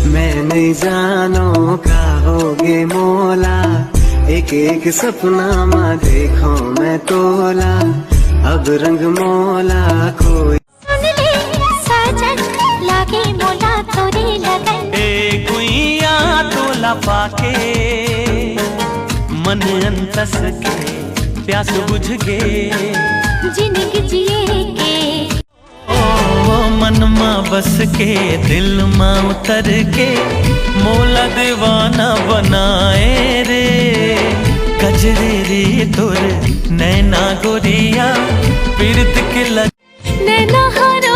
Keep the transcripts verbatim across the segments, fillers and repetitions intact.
मैं नहीं जानो का होगे मोला, एक एक सपना मा देखो मैं तोला, अब रंग मोला कोई। सुन ले साजन, लागे मोला तोरे लगन। ए गुइया तोला पाके, मन अंतस के प्यास बुझ गे। जिनगी जिए के ओ मन मा बस के, दिल मा उतर के, मोला दीवाना बनाए रे। कजरेरी तोर नैना गोरिया, पीरत के लग नैना हरो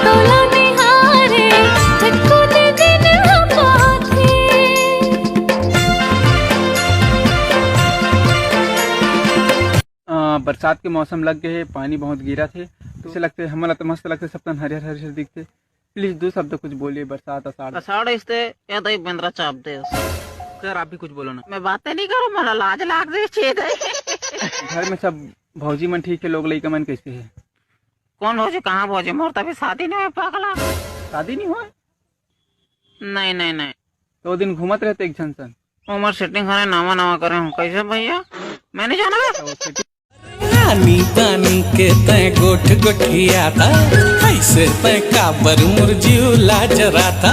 तोला निहारे, झटको दे दिन पाथे। अ, बरसात के मौसम लग गए हे, पानी बहुत गिरत हे, तो इसे लगथे, हमन ला तो मस्त लगथे, सब तन हरियर हरियर दिखथे। प्लीज दो शब्द कुछ बोलिए, बरसात अषाढ़। अषाढ़ इसते या दई बेंदरा चाप दे। सर, आप भी कुछ बोलो ना। मैं बातें नहीं करूँ, मोला लाज लाग रही छे दे। घर में सब भौजी मन ठीक है, लोग लइका मन कैसे है? कौन भौजी, कहाँ भौजी? मोर तभी शादी नहीं हुआ, पागला। शादी नहीं हुआ? नहीं, नहीं, नहीं। तो दिन घूमत रहते एक झन सन। उमर सेटिंग हरे, नवा नवा करे हूँ। कैसे भैया? मैं नहीं जाना। तो सेटिंग पानी पानी के तै गोठ गोठियाता, ऐसे तै काबर मोर जीव ला जराता।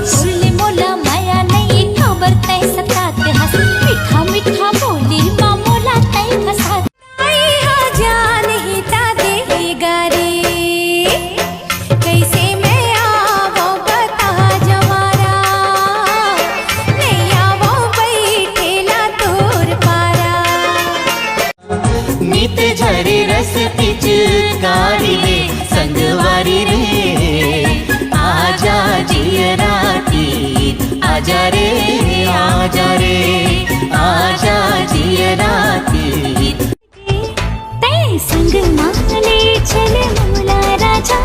सुन ले मोला माया नहीं, काबर तै सतात हस, मीठा मीठा बोली मा मोला तै फसात। आई हा जान ही ता दे ही गारी। कैसे मैं आवो बता जवारा, नहीं आवो बैठेला तोर पारा। नित झरे रस पिचकारी रे, संगवारी रे, आजा जियरा तीर, आजा रे, आजा रे, आजा जियरा तीर। तै संग मा ले चल मोला राजा,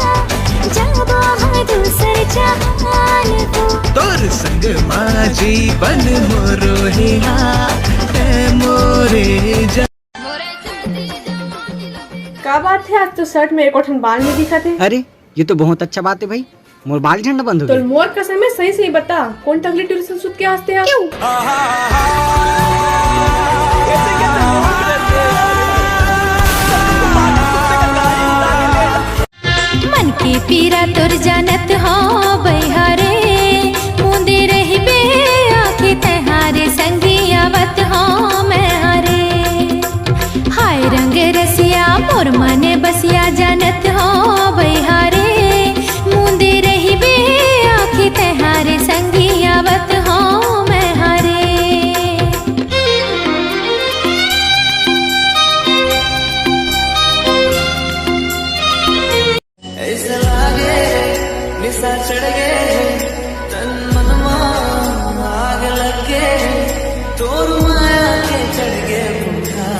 जाबो हा दूसर जहान को। तोर संग मा जीवन मोरो हे हा, ए मोरे जा- का बात है, आज तो शर्ट में एको ठन बाल नहीं दिखत हे। अरे, ये तो बहुत अच्छा बात है भाई, मोर बाल झड़ना बंद हो तो गया। मोर कसम है, सही सही बता, कौन टकली टुरी सन सुत के हंसते हैं? मन के पीरा तोर जानत हो बइहा रे, मुंदे रहिबे आँखी तैहारे, संगी आवत हो मैं हरे। हाय रंग रसिया मोर मन बसिया, जानत हो बइहा रे, मुंदे रहिबे आँखी तैहारे, संगी आवत हो मैं हरे। ऐसा लागे निशा चढ़ गए, तन मन मा आग लग गए, तोर माया के चढ़ गए भूखा,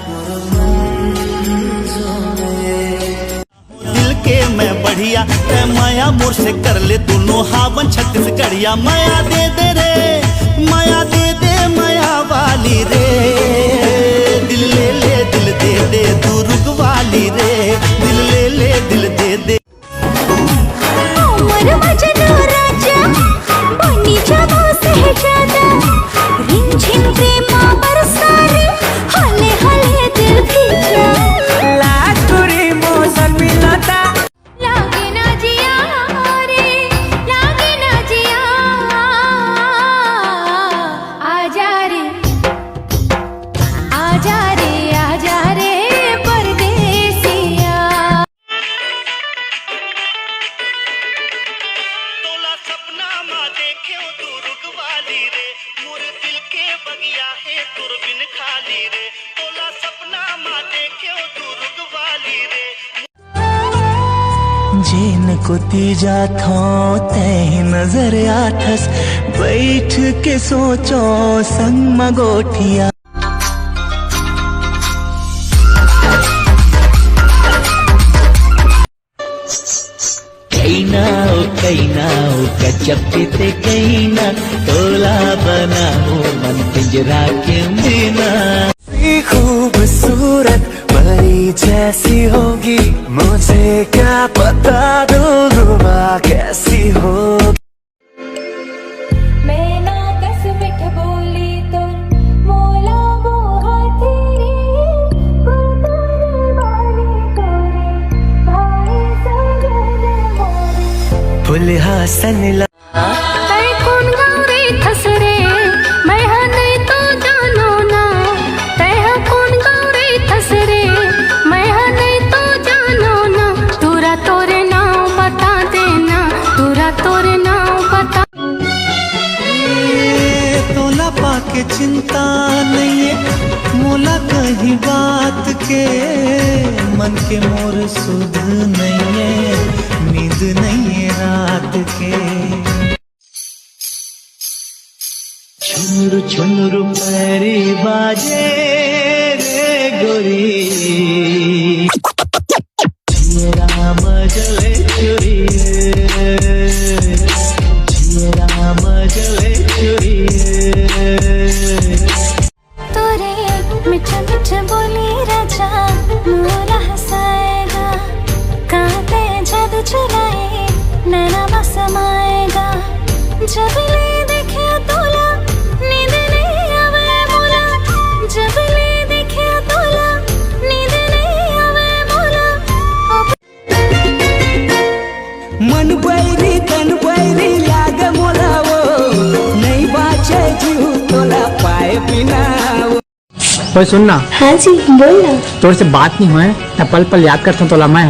मोर मन जो गए। दिल के मैं बढ़िया, तै माया मोर से कर ले, दोनों हावन छत्तीसगढ़िया। माया दे दे रे, माया दे दे, माया वाली रे, दिल ले ले, दिल दे दे, दुर्ग वाली रे, दिल ले ले, दिल दे दे। उमर मजनू राजा, बनी जाबो शहजादा, रिमझिम प्रेमा बरसा रे, हले हले दिल भीजा। लाज तुरी मौसम मिलता। लागे ना जिया रे, लागे ना जिया, आजा रे, आजा रे, आजा रे परदेसिया। तोला सपना मा देखेंव दुर्ग वाली रे, मोर दिल के बगिया हे तोर बिन खाली रे। तोला सपना मा देखेंव दुर्ग वाली रे। जेन कोती जाथंव तैं नजर आथस, बैठ के सोचंव संग म गोठिया। कइना ओ कइना ओ, कचप के ते कइना, तोला बनाहूं मन पिंजरा के मैना। खूबसूरत परी जैसी होगी, मुझे क्या पता दिलरुबा कैसी होगी। बोले हासन ला। तै कोन गाँव रे थस रे, मैं हा नहीं तो जानो ना। तै हा कोन गाँव रे थस रे, मैं हा नहीं तो जानो ना। तोरा तोरे नाव बता देना, तोरा तोरे नाव बता। ए, तोला पाके चिंता नइये, मोला कहीं बात के, मन के मोर सुध नइये, नींद नइये रात के। छुनुरु छुनुरु पैरी बाजे रे गोरी, जियरा मजले चुरी रे, जियरा मजले चुरी रे। तोरे मिठ मिठ बोली राजा मोला हंसाएगा, कांटे जादू चलाए नैना मा समाएगा। जब ले देखिया तोला नींद नहीं आवे मोला, जब ले देखिया तोला नींद नहीं आवे मोला। मन बैरी तन बैरी लागे मोला वो, नहीं बाचे जीव तोला पाए बिना वो। ओए सुन ना। हाँ जी, बोल ना। तोर से बात नहीं होए, त पल पल याद करता तोला मैं।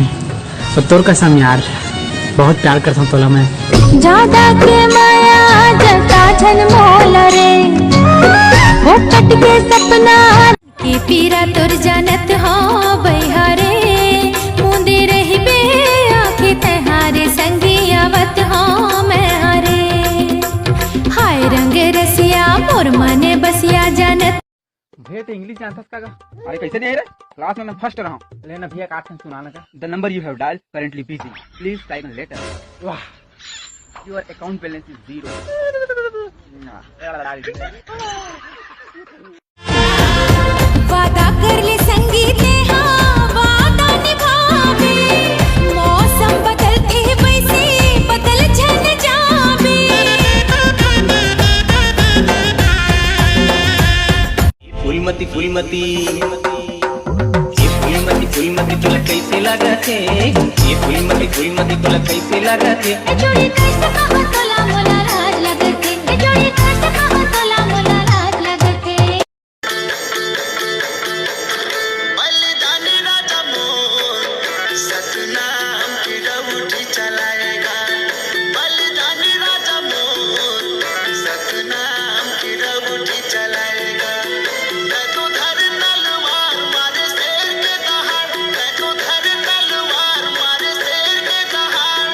तो तोर कसम यार, बहुत प्यार करता तोला मैं। ज्यादा के माया जता झन मोला रे, वो कट के सपना। के पीरा तोर जानत हो बइहा रे, मुंदे रहिबे आँखी तहारे संगी आवत हो मैं हरे। हाय रंग रसिया मोर मने बसिया जानत। भैया, ते इंग्लिश जानथस का गा? अरे, कैसे नहीं रे? क्लास में मैं फर्स्ट रहा हूँ। लेना भैया, का सुनाना का? The number you have dialed currently busy. Please try again later. वाह, your account balance is zero. वादा कर ले संगी ते हाँ, वादा निभावे। मौसम बदलते ही वैसे बदल झन जावे। फूलमती, फूलमती, ये फूलमती, फूलमती तोला कैसे लागत हे? ये फूलमती, फूलमती तोला कैसे लागत हे? ए जोड़ी कैसे कहो तोला मोला लाज लगत हे? ए जोड़ी कैसे कहो तोला मोला लाज लगत हे? बलिदानी राजा मोर सतनाम की रउठी चलाएगा। बलिदानी राजा मोर सतनाम की रउठी चलाएगा। तैको धर तलवार मारे शेर के दहाड़, तैको धर तलवार मारे शेर के दहाड़।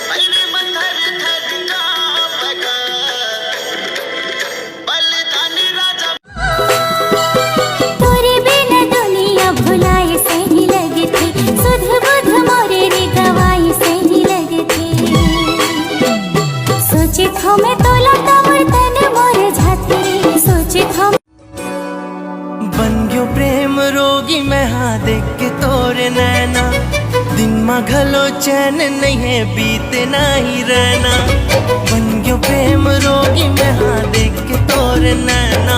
पैरी मन थर थर कांपेगा। बलिदानी राजा। तोरे बिना दुनिया भुलाए सही लगथे, सुध बुध मोरे रे गवाए सही लगथे। सोचे थो मैं तोला त मोर तन मोर झाथे रे, सोचे थो। बन गयो प्रेम रोगी मैं हाँ देख के तोरे नैना, दिन मा घलो चैन नहीं है बीते नहीं रहना। बन गयो प्रेम रोगी मैं हाँ देख के तोरे नैना।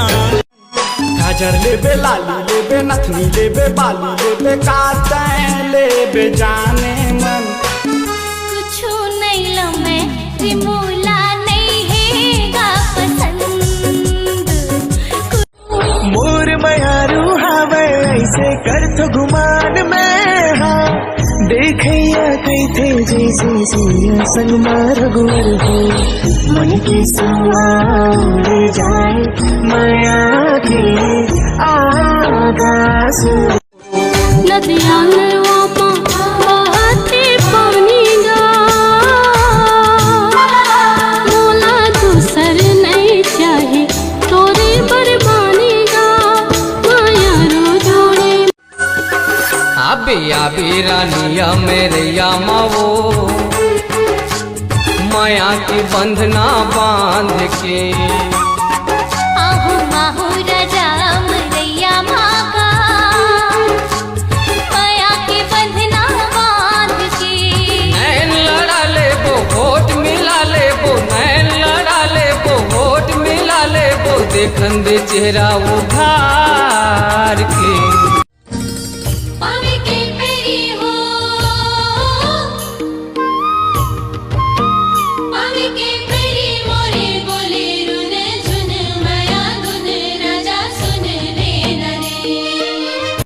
काजर लेबे, लाली लेबे, नथनी लेबे, बाली लेबे, का तैं लेबे जाने मन। कुछु नहीं लो मैं, रे मोला नहीं है गा पसंद। मोर मयारू हावय, ऐसे करथो गुमान मैं हा। देखैया कहिथे जैसे सूर्य संग मा रघुवर हो। मन के सुआ उड़ जाए मया के आकाश। नदिया नरवा पा बहते पानी गा, मोला दूसर नहीं चाही, तोरे बर बानी गा, माया रो जोड़े। आबे आबे रानिया मेरैया मावो, माया के बंधना बांध के। आहू माहू राजा मरैया मागा, माया के बंधना बांध के। नैन लड़ा लेबो, होठ मिला लेबो, नैन लड़ा लेबो, होठ मिला लेबो, देखन दे चेहरा उघार के।